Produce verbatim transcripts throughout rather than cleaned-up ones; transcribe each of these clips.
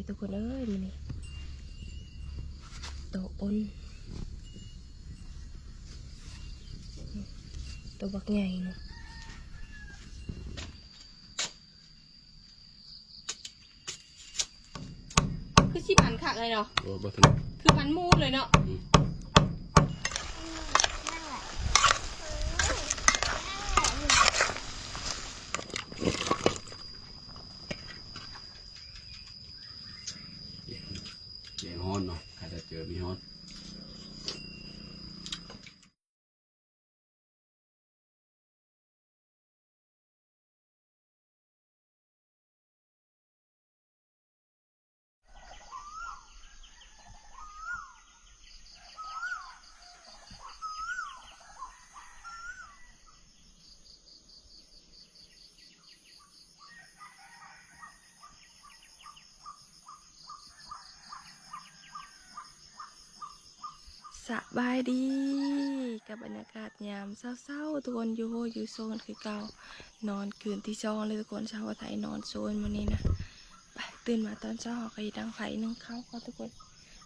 ทุกคนเอ้ย มื้อนี้ โตอ้น โตบักใหญ่เนาะ คือสิมันคักเลยเนาะ โอ้ บ่ทัน คือมันหมูเลยเนาะ อืม แกงฮ้อนเนาะ ข้าจะเจอมีฮ้อน สบายดีกับบรรยากาศยามเช้าๆ ทุกคน อยู่โฮอยู่โซนคือเก่า นอนคืนที่สองเลยทุกคน เช้าว่าไทยนอนโซนมื้อนี้นะ ไป ตื่นมาตอนเช้าก็ยังดังไฟนึ่งข้าวก็ทุกคน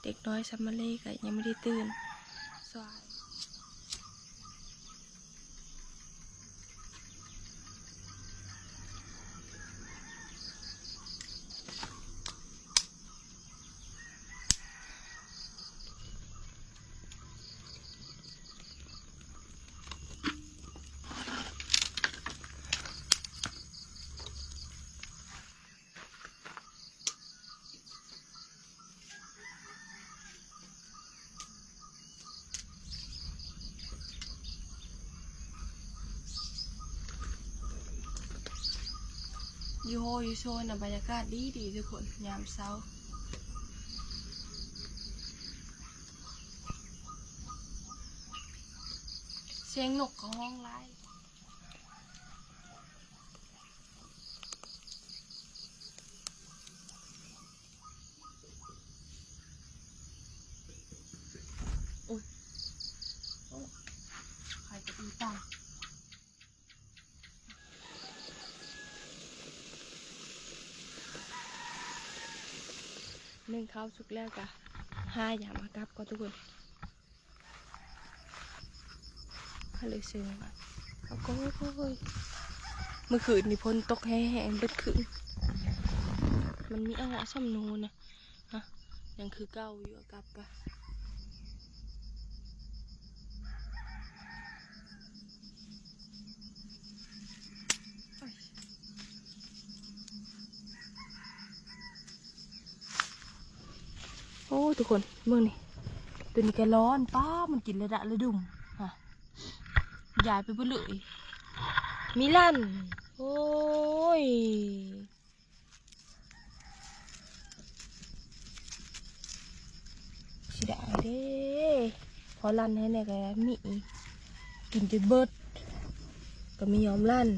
เด็กน้อยซัมมาเล่ก็ยังไม่ได้ตื่น สวาย อยู่โฮอยู่โซนนะ บรรยากาศดีดีทุกคน ยามเช้า เสียงนกก็ฮ้องหลาย โอ้ย โอ้ย ใครจะตีตา นึ่งข้าวสุกแล้วกะ ห้ายามมากลับก็ทุกคน ก็เลยซื้อมา แล้วก็ เมื่อคืนนี่ฝนตกแฮงๆ เบิดคืน มันมีเอาสำนูนะ ฮะ ยังคือเก่าอยู่ เอากลับกะ โอ้ ทุกคน เบิ่งนี่ ตัวนี้ก็ร้อน ป๊า มันกินระดะระดุม ฮะ ย้ายไปเบิดเลย มีลั่น โอ้ย เสียดายเด้ พอลั่นให้แน่ก็มี กินจนเบิด ก็มียอมลั่น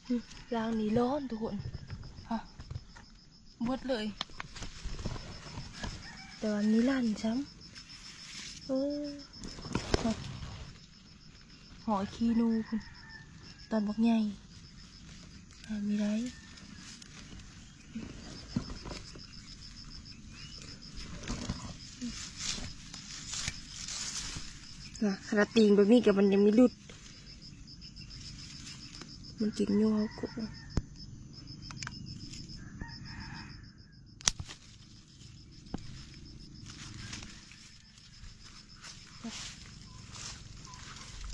อืม ล่างนี้ร้อนทุกคน ฮะ เบิดเลย แต่ว่ามีลั่นซ้ำ โอ้ หอยขี้หนูพุ้น ตอนบักใหญ่ หาไม่ได้ น่ะ ขนาดตีนแบบนี้ก็มันยังมีหลุด มันกินอยู่เขาก็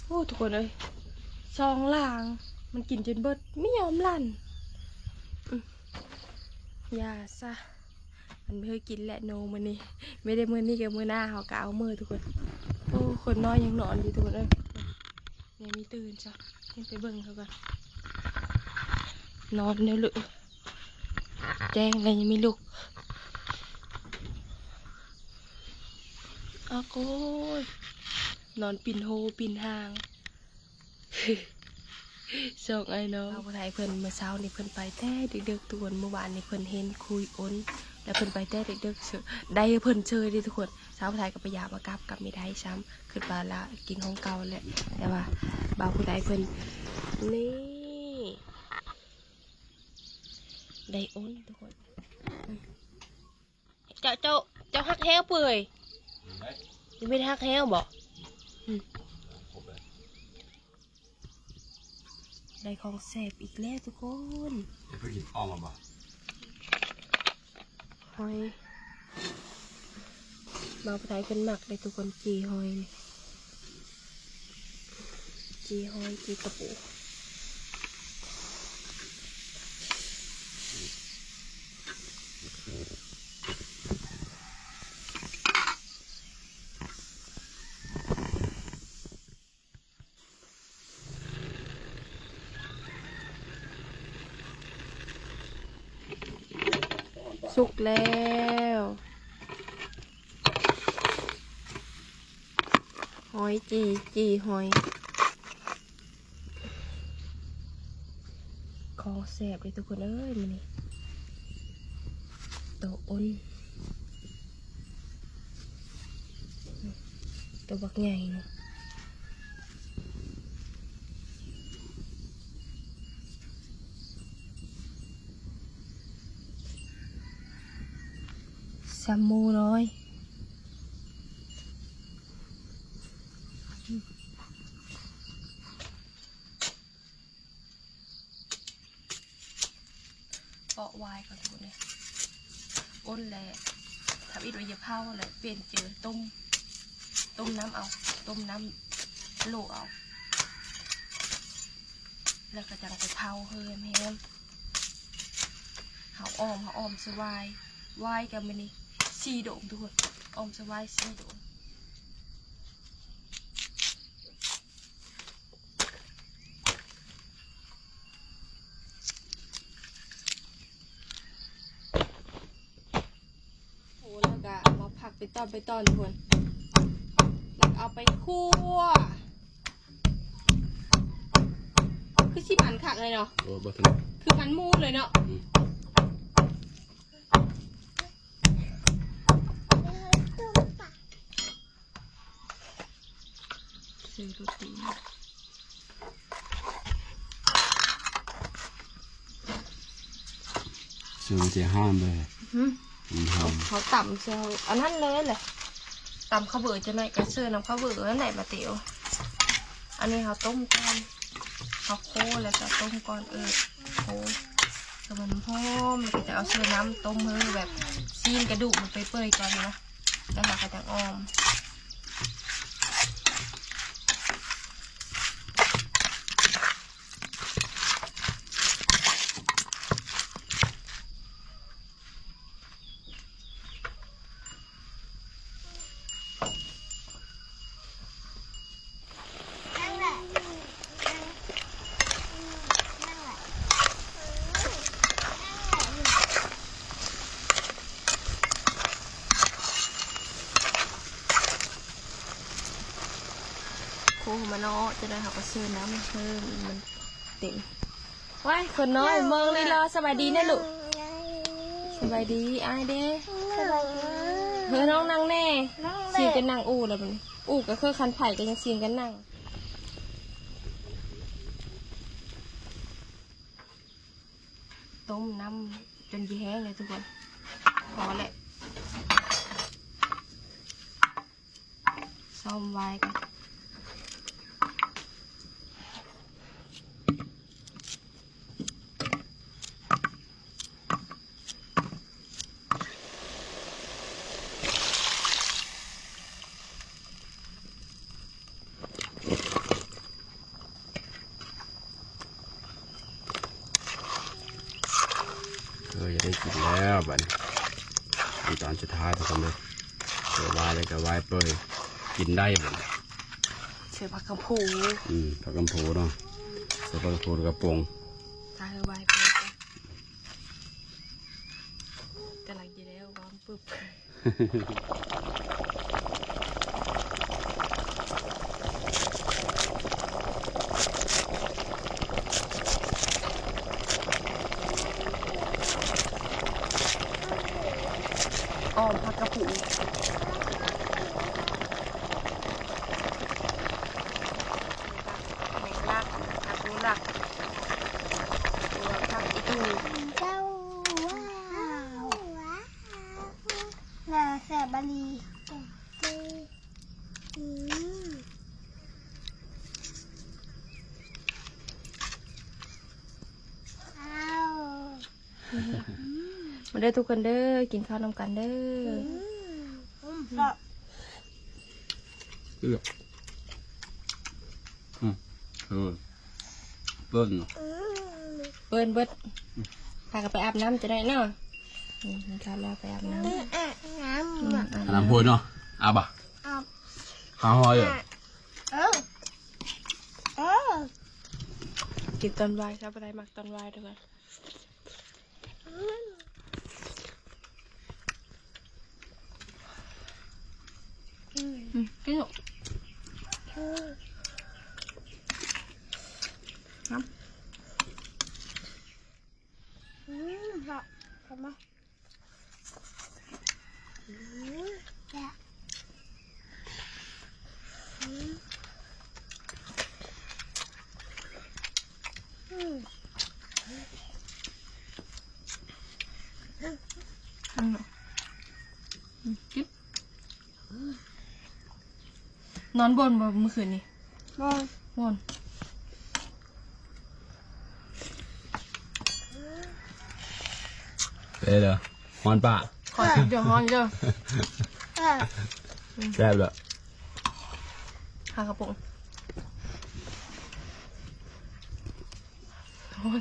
โอ้ ทุกคนเอ้ย สองหลัง มันกินจนเบิด ไม่ยอมลั่น อืม อย่าซะ มันไม่เคยกินแหละโนมื้อนี้ ไม่ได้มื้อนี้กับมื้อหน้าเขาก็เอามื้อทุกคน โอ้ คนน้อยยังนอนอยู่ทุกคนเอ้ย ยังมีตื่นจ้ะ ยังไปเบิ่งเขาก่อน นอนเด้อลูก แจ้งแล้วยังมีลูก อ้าวโก้ย นอนปิ่นโฮปิ่นหาง สองไอ้น้อง สาวผู้ไทยเพิ่นเมื่อเช้านี่เพิ่นไปแต่ดึกๆ ทุกคน เมื่อวานนี่เพิ่นเห็นคุยอ้น แล้วเพิ่นไปแต่ดึกๆ เสิได้เพิ่นเชยเด้ทุกคน สาวผู้ไทยก็ไปยามมากลับ กลับไม่ได้ซ้ำ ขึ้นมาละกินของเก่าแหละ แต่ว่าบ่าวผู้ไทยเพิ่น นี่ ได้อ้นทุกคน เจ้า เจ้า เจ้าฮักแฮวเปื่อย ยังไม่ได้ฮักแฮวบ่ อืม ได้ของแซ่บอีกแล้วทุกคน เดี๋ยวไปกินอ้อมมาบ่ หอย บ่าวผู้ไทยเพิ่นมักเลยทุกคน จีหอยนี่ จีหอย จีกระปู สุกแล้ว หอยจี จีหอย ของแซ่บเลยทุกคนเอ้ย มื้อนี้ โตอ้น โตบักใหญ่เนาะ แซมหมูน้อย เปาะวายก่อนทุกคนเลย อ้นแหละ ทำอิดไว้อย่าเผาแหละ เปลี่ยนเจอต้ม ต้มน้ำเอา ต้มน้ำโลเอา แล้วก็จังไปเผาเพิ่มแฮม เฮาอ้อม เฮาอ้อมสวาย วายกันมื้อนี้ สี่โดมทุกคน อ้อมสวายสี่โดม โอ้ แล้วก็เอามาผักไปตอนไปตอนทุกคน แล้วก็เอาไปคั่ว คือสิมันคักเลยเนาะ โอ้ บ่ถนัด คือมันหมูเลยเนาะ อืม ซื้อโรตี ซื้อมาเสียห้ามเลย หืม อืม ห้าม เขาต่ำเสีย อันนั้นเลยแหละ ต่ำข้าวเบอร์จะหน่อยก็ซื้อน้ำข้าวเบอร์นั่นแหละมาเตียว อันนี้เขาต้มก่อน เขาโคแล้วก็ต้มก่อน เออ โค ก็มันหอม แล้วก็จะเอาเสื้อน้ำต้มเฮ้อแบบ ซีนกระดูกมันไปเปื่อยก่อนนะ แล้วเราก็จะอ้อม โคมาเนาะ จะได้เขาก็เชิญน้ำเพิ่มมันเต็ม ว้าย คนน้อย เมืองลีลอ สบายดีนะลูก สบายดี อ้ายเด้ สบายดี เฮ้ย น้องนั่งแน่ น้องแน่ สิงกันนั่งอู่แล้วบัดนี้ อู่ก็คือคันไผ่ก็ยังสิงกันนั่ง ต้มน้ำจนจะแห้งเลยทุกคน พอแหละ ซ่อมไว้ก่อน เออ จะได้กินแล้วบัดนี้ ขั้นตอนสุดท้ายทุกคนเลย เดี๋ยววายเลยกับวายเปยกินได้บัดนี้ ใส่ผักกะเพรา อืม ผักกะเพราเนาะ ใส่ผักกะเพรากระป๋อง ใส่วายเปย กำลังจะแล้ววางปึ๊บ อ้อมผักกะเพรา แมงลัก ผักบุ้งลัก ตัวผักอีตู เจ้า แซ่บอีหลี อืม อ้าว มาเด้อทุกคนเด้อ กินข้าวนำกันเด้อ อืม อืม อืม อืม เออ เปิ้ลเนาะ เปิ้ลเบิด พากันไปอาบน้ำจะได้เนาะ อืม กินข้าวแล้วไปอาบน้ำ อาบน้ำ อืม อาบ อาบน้ำพุนเนาะ อาบอ่ะ อาบ หาหอยเหรอ เออ เออ กินตอนบ่ายครับ อะไรมักตอนบ่ายด้วยกัน อืม อืม กินลูก ครับ อืม ครับ ครับมา อืม แซ่บ อืม อืม อืม อืม กิน นอนบนบ่เมื่อคืนนี้ นอน นอน เป็นไงเหรอ ฮ้อนปะ ขอกินเดี๋ยวฮ้อนเด้อ เออ แซ่บเลย หากระปุก โอ้ย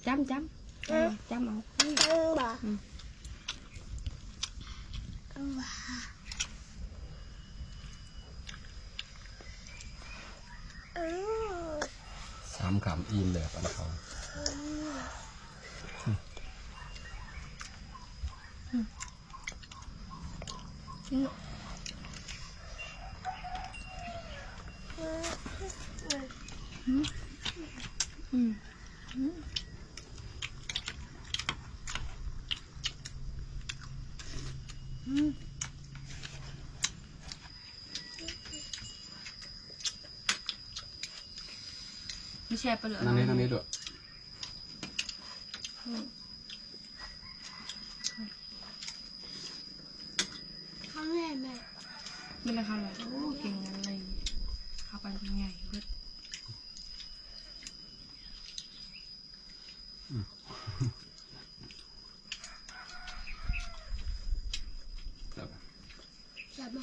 จ้ำจ้ำ อืม จ้ำเอา อืม บ่ อืม อืม อืม สามคำอิ่มเลยปันเขา อืม อืม อืม อืม อืม ไม่แช่ไปเลย นั่งนี่ นั่งนี่ด้วย อืม คำแรกแม่ ไม่ได้คำเลย โอ้ เก่งอะไร เข้าไปเป็นไงเบิด อืม ครับ แซ่บบ่